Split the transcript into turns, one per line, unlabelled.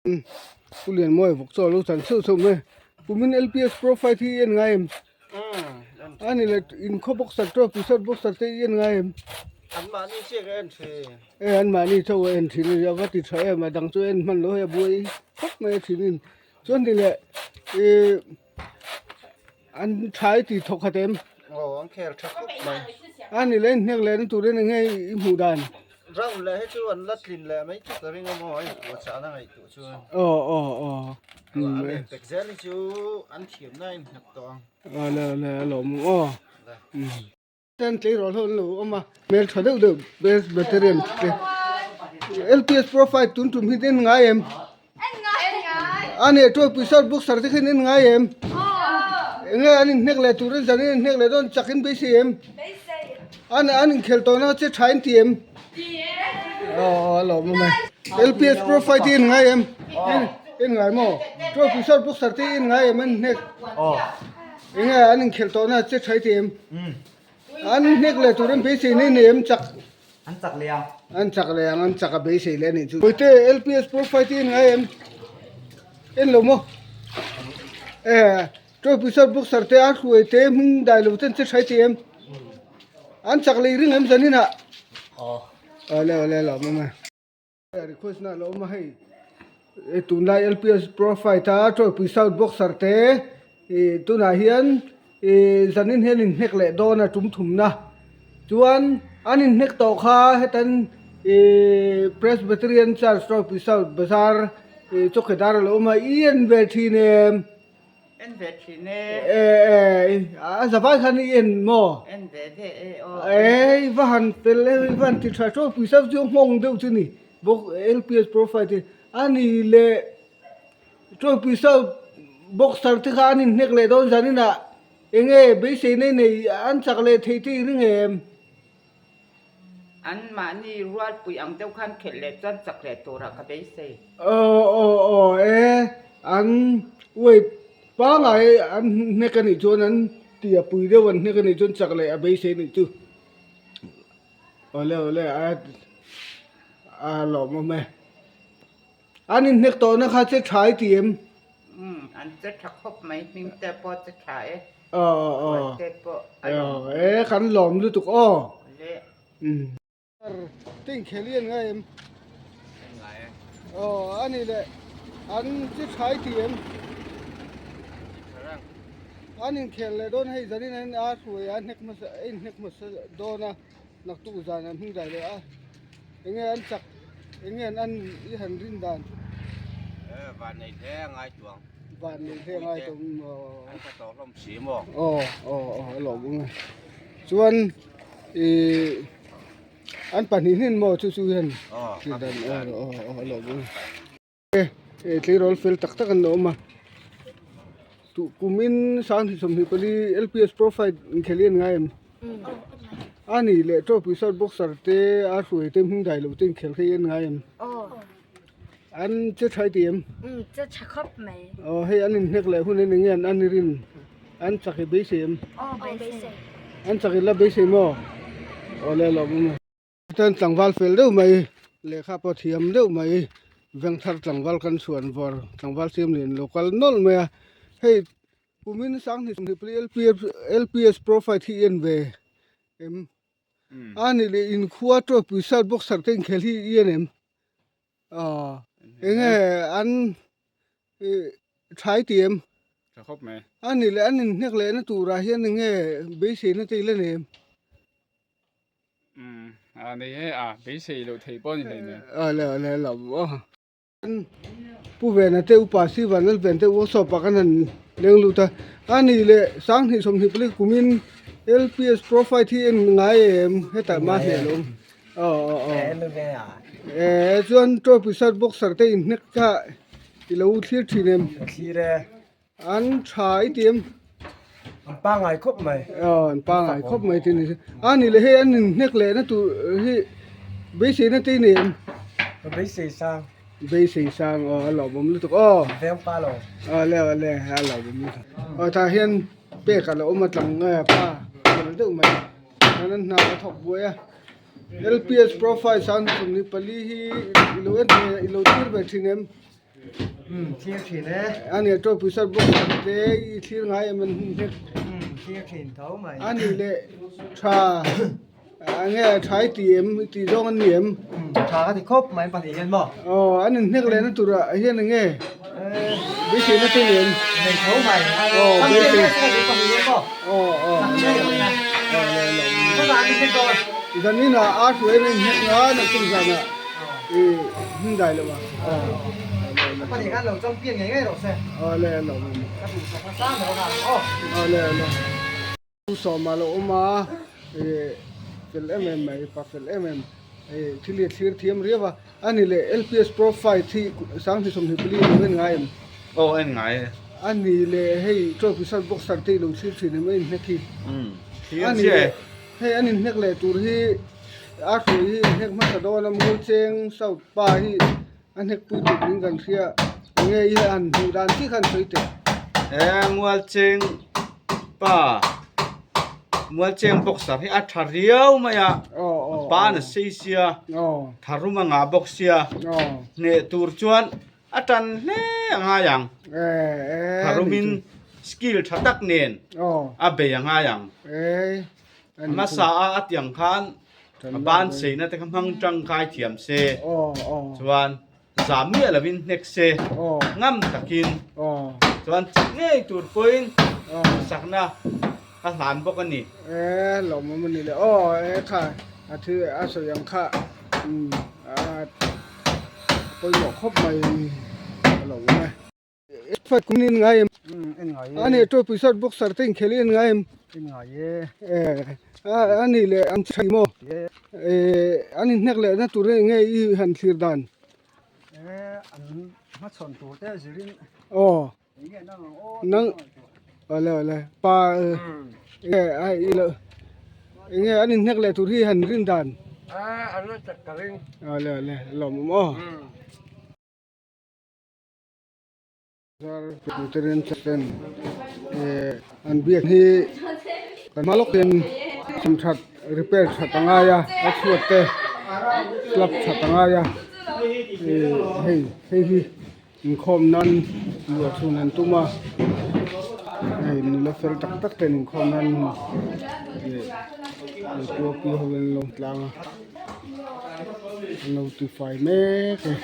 Pu Lianmawi vawk chu a lo chan cheuh cheuh mai a, kumin LPS profile hi i en ngai em? A ni le inkhaw boxer te puisawt boxer te i en ngai em?
Anmahni chiah ka en thin.
E anmahni chauh a en thin a nia va ti tha em a dang chu en hman lo hei a buai khawp mai a thin in chuan ni le ih an tha i tih thawk khat em?
Aw an khel tha khawp mai.
A ni le hnek leh na turin eng nge i hmuh dan?
Round leh hi chu an la tlin leh mai chu ka ring a maw a inpuah chah na ngaihtuah chuan.
Aw aw aw.
A leh pek zel hi chu an thiamna a innghat tawh ang.
Aw le le a lawm ang aw. Ten tleirawl ho an lo awm a, hmel tha deuh deuh Presbyterian te. LPS profile tun tum hi en ngai em? A nih tual puisa boxer te khin en ngai em? Enge an inhnek leh turin zan in inhnek leh dawn chak in beisei em? An an inkhel tawhna che tha in ti em? Aw a lawm awm e. LPS profile te en ngai em? En ngai maw? Tual puisa boxer te en ngai em an inhnek? Enge an inkhel tawhna che tha i ti em? An hnek leh turin beisei nei nei em chak?
An chak leh ang.
An chak leh ang, an chak a beisei leh a nih chu. Puite LPS profile te en ngai em? En lo maw? E, Trophy Sir Boxer te a hruai te hming dai lo ten che hrai ti em? An chak leh ring em zanin ah?
Aw.
Awle awle lo maw mai. Request na lo awm a hei tunlai LPS profile a Tawipui South Boxer te ih tunah hian ih zanin hian inhnek leh dawn a tum thumna chuan an inhnek tawh kha hetan ih Presbyterian Church Tawipui South Bazar ih chawkhehdar a lo awm a i en ve thin em.
En ve thin e.
E e a zavai khan i en maw?
En ve ve e aw.
E i va han fel e i va han ti tha tawk pawisa chu nghawng deuh chu ni bawk LPS profile te a ni leh tawk pawisa boxer te kha an inhnek leh dawn zanin ah enge beisei nei nei an chak leh thei te i ring em?
An mahni rualpui ang deuh khan khelh leh chuan chak leh turah ka beisei.
Aw aw aw e, an weight pangai an hnek a nih chuan an tia pui deuh an hnek a nih chuan chak leh a beisei a nih chu. Awle awle a a lawmawm e. An inhnek tawhna kha che tha i ti em?
Umm, an che tha khawp mai, hming te pawh che tha e.
Aw aw aw.
Rual te pawh a lawm.
Aw e, kan lawm lutuk aw.
Le.
Umm. Te inkhel i en ngai em?
En ngai e.
Aw, a nih leh, an che tha i ti em?
Ti tha reng.
An inkhel leh dawn hei zanin an a hruai a hnek hmasa, a inhnek hmasa dawn a. Naktuk zan an hming dai leh a, enge an chak, enge an an i han rin dan?
E, van nei hle a ngai tuang.
Van nei hle a ngai tuang maw?
An tha tawh hlawm si maw?
Aw, aw, aw, a lawm ang e. Chuan i an pahnih hnin maw chu chu hian?
Aw,
a dan, aw, aw, a lawm ang e. E tleirawl fel tak tak an lo awm a tuh kumin 2024 LPS profile inkhel hi an ngai em a ni leh trophy shot boxer te a hruai te hming dai lo te inkhel kha hi an ngai em an che tha i ti em
che tha khawp mai
aw hei an inhnek leh hun in enge an an rin an chak i beisei em
aw beisei
an chak i la beisei maw aw le lawm awm e. Chuan tlangval fel deuh mai lehkha pawh thiam deuh mai vengthar tlangval kan chhuan vawr tlangval siam lian lo kal nawlh mai a hei kumin sanghnih sawmhnih pali LPS profile hi en ve em a nih leh inkhua tawpui sat boxer te inkhel hi i en em aw enge an ih tha i ti em?
Tha khawp mai.
A nih leh an inhnek lehna turah hian enge beiseina te i la nei em?
Umm a nei e a beisei loh theih pawh a ni hlei nen.
A le a le lo maw. Pu Vena te upa Sivan Lalven te workshop ah kan han leng lut a, a nih leh 20 24 kumin LPS profile hi en ngai em hetah mah hneh lo. Aw aw aw. E chuan trophy shirt boxer te inhnek kha i lo thlir thin em?
Thlir e.
An tha i ti em?
An pangai khawp mai.
Aw an pangai khawp mai tin ni. A ni leh hei an inhnek leh na tur hi beisei na te i nei em?
Ka beisei sang.
Beisei sang aw a lawmawm lutuk aw.
Veng pa lo.
Aw le aw le a lawmawm lutuk. Aw tah hian pek a lo awm a tlang pa fel deuh mai. Chuan an hna a thawk buai a. LPS profile 2024 hi i lo en ve i lo thlir ve thin em?
Um thlir thin e.
A nih tawh puisa boxer te i thlir ngai em an hun hlek.
Um thlir thin tho mai.
A nih leh tha enge tha i ti em i tih zawng an ni em?
Um tha ka ti khawp mai pahnih hian maw?
Aw an inhnek leh na turah hian enge beiseina te ni em?
Nei tho mai.
Aw beisei.
Pahnih hian maw?
Aw aw.
Aw
le le. Zanin ah a hruai na inhnek nga naktuk zanah i hmun dai lo a.
Pahnih khan lo champion ngei ngei rawh se.
Aw le lo.
Ka duhsak nasa mai khan aw.
Aw le le. Sawma lo awm a ih fel em em mai pa fel em em ih thil hi a thlir thiam riau a a ni leh lps profile hi sanghnih 24 lo en ngai em?
Aw en ngai e.
A ni leh hei trophy shot boxer te i lo thlir thin em a inhnek hi
Thlir
a ni
chiah
leh
e.
hei an inhnek leh tur hi a hruai hi inhnek hmasa dawn a Mualcheng South pa hi a hnek pui tur niin kan hria enge i han hmuh dan chiah khan sawi teh.
He Mualcheng pa Mualcheng boxer hi a tha riau mai a pa na sei sia tharum a ngah bawk sia hneh tur chuan a tan hle a ngai ang tharumin skill tha tak nen a bei a ngai ang hmasa a a tiang khan a ban seina te kha hmang tangkai thiam se chuan Zam miah lovin hnek se, ngam takin chuan chak ngei tur pawhin duhsakna ka hlan bawk a ni.
E lawmawm a ni le aw e kha a thil a sawi ang kha a pawimawh khawp mai a lawmawm e. Fight kum in ngai em? A ni tawh puisa boxer te inkhel in ngai em? E a ni leh an chhai maw? E an inhnek leh na tur nge i han thlir dan?
E an hmachhawn tur te zirin
Aw nang awle awle pa e a i lo enge an inhnek leh tur hi han rin dan?
A an la chak ka ring.
Awle awle lawmawm aw. Presbyterian Church ten an biak hi kan hma lawk hian chim that repair that a ngai a a chhuat te slab that a ngai a hei hei hi inkhawm nan luah chhun an tum a hei nula fel tak tak ten inkhawm nan ih pu ho in an lo tlang a an lo tifai mek e.